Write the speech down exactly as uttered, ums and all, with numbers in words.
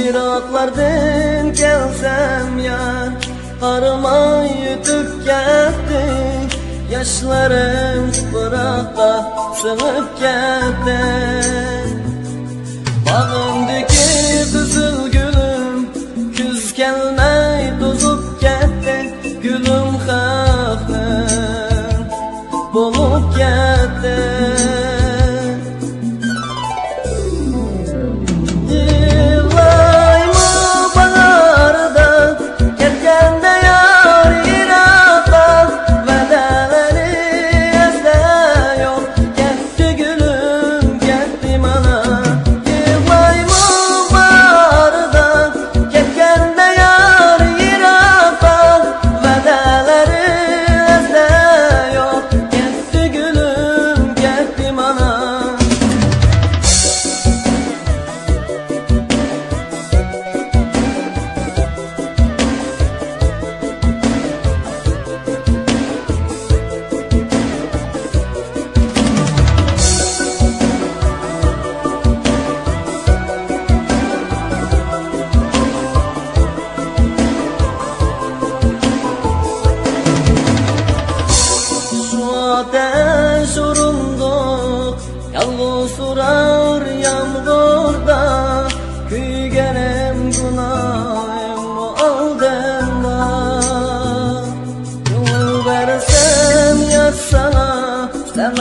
يىراقلاردىن كەلسەم يار، قارىماي ئۆتۈپ كەتتى. ياشلىرىم تۇپراققا سىڭىپ كەتتى. باغىمدىكى قىزىل گۈلۈم كۈز كەلمەي توزۇپ كەتتى. گۈلۈم خەقنىڭ بولۇپ كەتتى. يىغلايمۇ باھاردا، كەتكەندە يار يىراققا، ۋەدەلىرى ئەسلى يوق، كەتتى گۈلۈم، كەتتى مانا. يىغلايمۇ باھاردا، كەتكەندە يار يىراققا، ۋەدەلىرى ئەسلى يوق، كەتتى گۈلۈم، كەتتى مانا. شۇ ئاتەش ئورۇندۇق، يالغۇز تۇرار يامغۇردا، كۆيگەنەم گۇناھىم ئالدىمدا. يول بەرسەم يار ساڭا، سەن